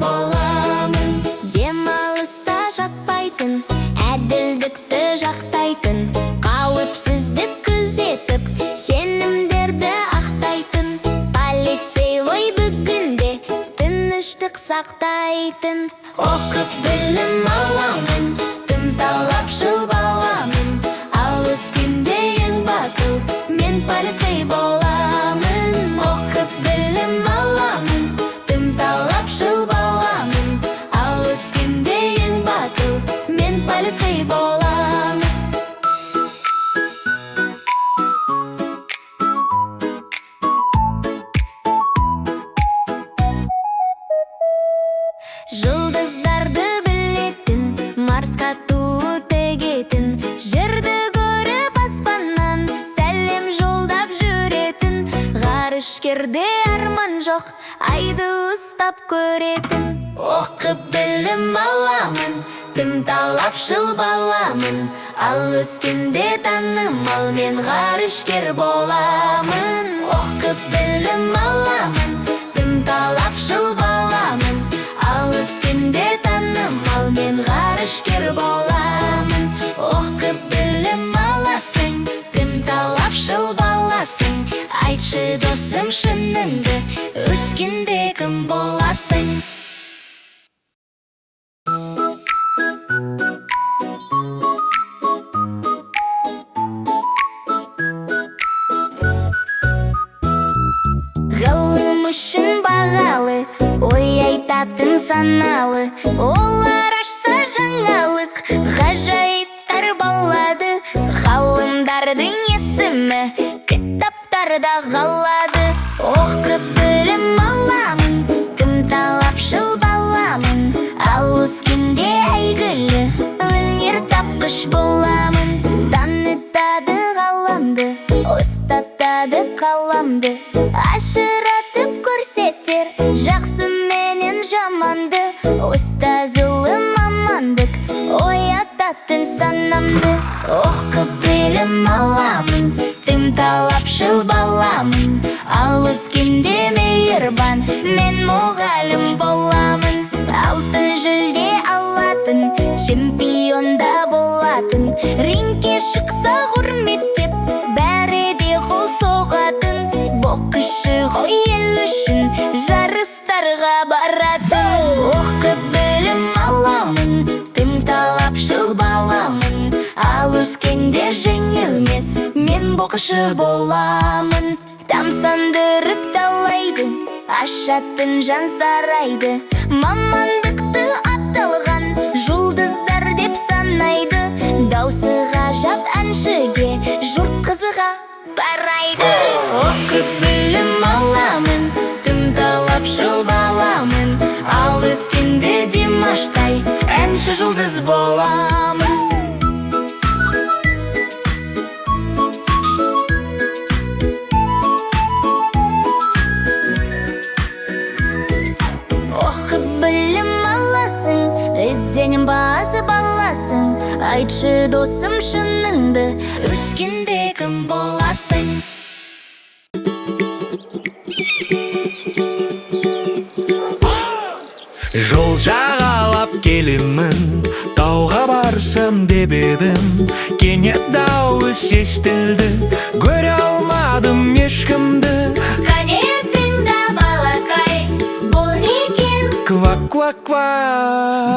боламын. Демалыста жатпайтын, әділдікті жақтайтын, қауіпсіздік күзетіп, сенімдерді ақтайтын. Полицей ғой бүгінде тыныштық сақтайтын. Оқып білім аламын, тым талапшыл баламын. Ал өскенде ең батыл мен полицей боламын. Оқып білім аламын, тым талапшыл баламын. Ал өскенде ең батыл мен полицей боламын. Жұлдыздарды білетін, Марсқа ту тігетін, жерді көріп аспаннан сәлем жолдап жүретін. Ғарышкерде арман жоқ, айды ұстап көретін. Оқып білім аламын, тым талапшыл баламын. Ал өскенде танымал мен ғарышкер боламын. Оқып білім аламын, тым талапшыл баламын. Ал өскенде танымал мен ғарышкер боламын. Оқып білім аласың, тым талапшыл баласың. Айтшы, досым, шыныңды, өскенде кім боласың? Ғылым үшін бағалы, ой айтатын саналы. Олар ашса жаңалық, ғажайыптар болады. Ғалымдардың есімі кітаптарда қалады. Оқып білім аламын, тым талапшыл баламын. Ал өскенде әйгілі өнер тапқыш боламын. Танытады ғаламды, ұстатады қаламды. Ашыратып көрсетер жақсы менен жаманды. Ұстаз ұлы мамандық, оятатын санамды. Оқып білім аламын, тым талапшыл баламын. Ал өскенде мейірбан, мен мұғалім боламын. Алтын жүлде алатын, чемпион да болатын. Рингке шықса құрметтеп, бәрі де қол соғатын. Боксшы ғой ел үшін жарыстарға баратын. Оқып білім аламын, тым талапшыл баламын. Ал өскенде жеңілмес, мен боксшы боламын. Тамсандырып талайды, ашатын жан сарайды. Мамандықты аталған жұлдыздар деп санайды. Даусы ғажап әншіге жұрт қызыға қарайды. Оқып білім аламын, тым талапшыл баламын. Ал өскенде Димаштай әнші жұлдыз боламын. Оқып білім аласың, ізденімпаз баласың. Айтшы, досым, шыныңды, өскенде кім боласың? Жол жағалап келемін, тауға барсам деп едім. Кенет дауыс естілді, көре алмадым ешкімді. Қане, тыңда, балақай, бұл не екен? Ква, ква, ква.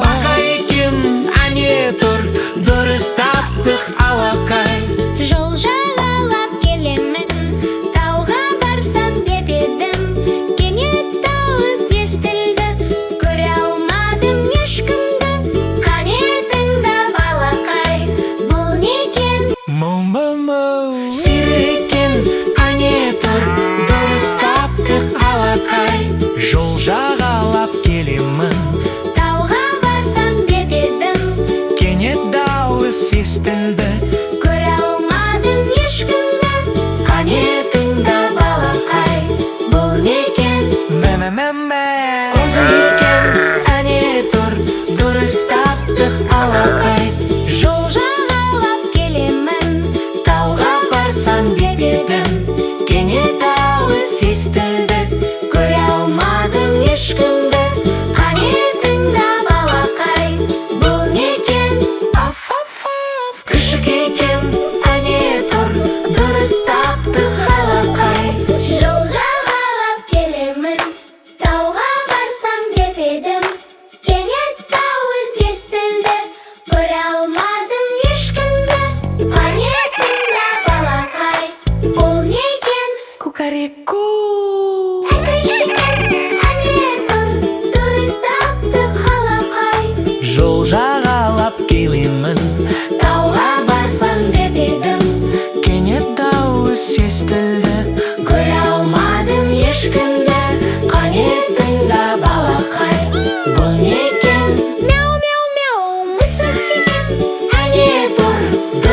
Бақа екен, әне тұр, дұрыс таптық алақай. Жол жағалап келемін, тауға барсам деп едім. Кенет дауыс естілді, көре алмадым ешкімді. Қане, тыңда, балақай, бұл не екен? Му, му, му. Сиыр екен, әне тұр, дұрыс таптық алақай. Жол жағалап келемін, тауға барсам деп едім. Кенет дауыс естілді, көре алмадым ешкімді.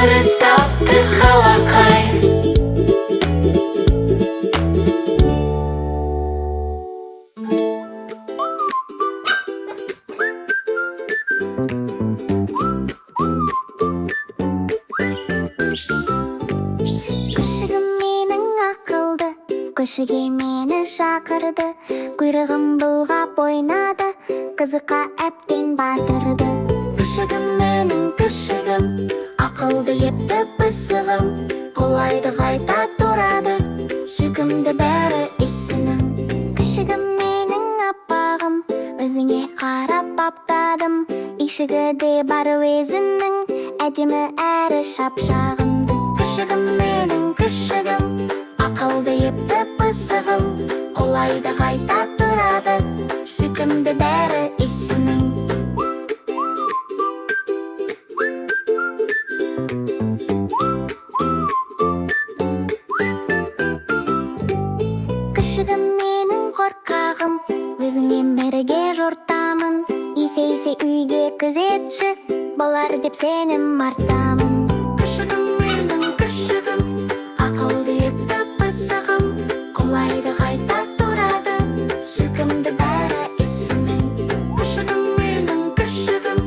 Дұрыс таптық алақай. Күшігім менің ақылды, көшеге мені шақырды. Құйрығын бұлғап ойнады, қызыққа әбден батырды. Күшігім менің, күшігім, ақылды, епті пысығым. Құлайды, қайта тұрады, сүйкімді бәрі ісінің. Күшігім менің аппағым, өзіңе қарап баптадым. Үйшігі де бар өзінің, әдемі әрі шап-жағымды. Күшігім менің, күшігім, ақылды, епті пысығым. Құлайды, қайта тұрады, сүйкімді бәрі ісінің. Күшігім менің қорқағым, өзіңе бірге жортамын. Есейсе үйге күзетші болар деп сенім артамын. Күшігім менің, күшігім, ақылды, епті пысығым. Құлайды, қайта тұрады, сүйкімді бәрі ісінің. Күшігім менің, күшігім,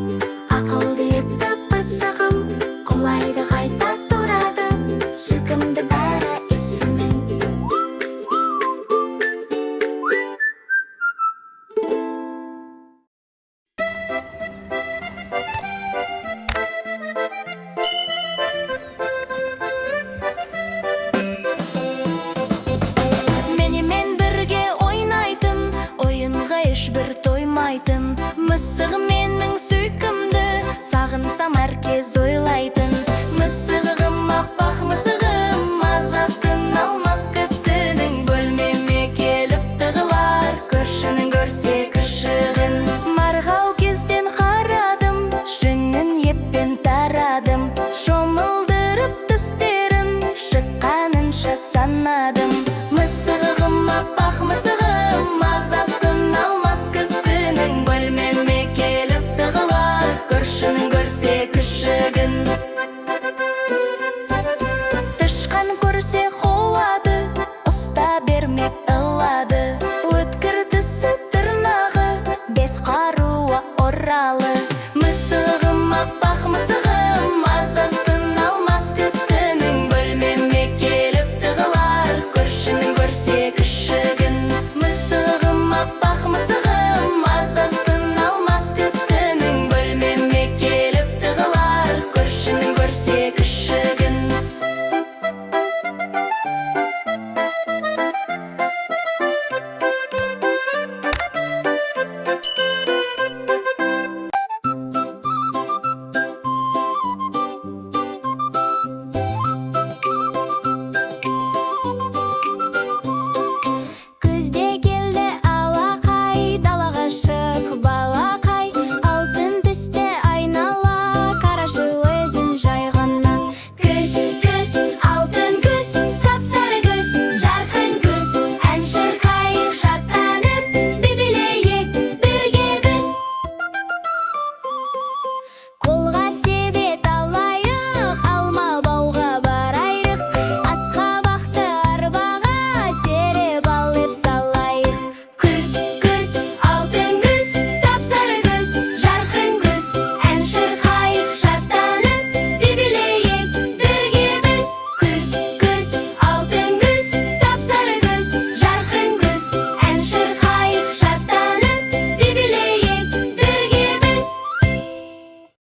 ақылды, епті пысығым. Құлайды, қайта тұрады, сүйкімді бәрі ісінің. Менімен бірге ойнайтын, ойынға ешбір тоймайтын мысығым менің сүйкімді, сағынсам әркез ойлайтын. Мысығым, аппақ мысығым, мазасын алмас кісінің. Бөлмеме келіп тығылар, көршінің көрсе күшігін. Марғау кезден қарадым, жүнін еппен тарадым. Шомылдырып тістерін, шыққанынша санадым. Мысығым, аппақ мысығым, мазасын алмас кісінің. Бөлмеме келіп тығылар, көршінің көрсе күшігін. Тышқан көрсе қуады, ұста бермек ылады. Өткір тісі, тырнағы, бес қаруы оралы.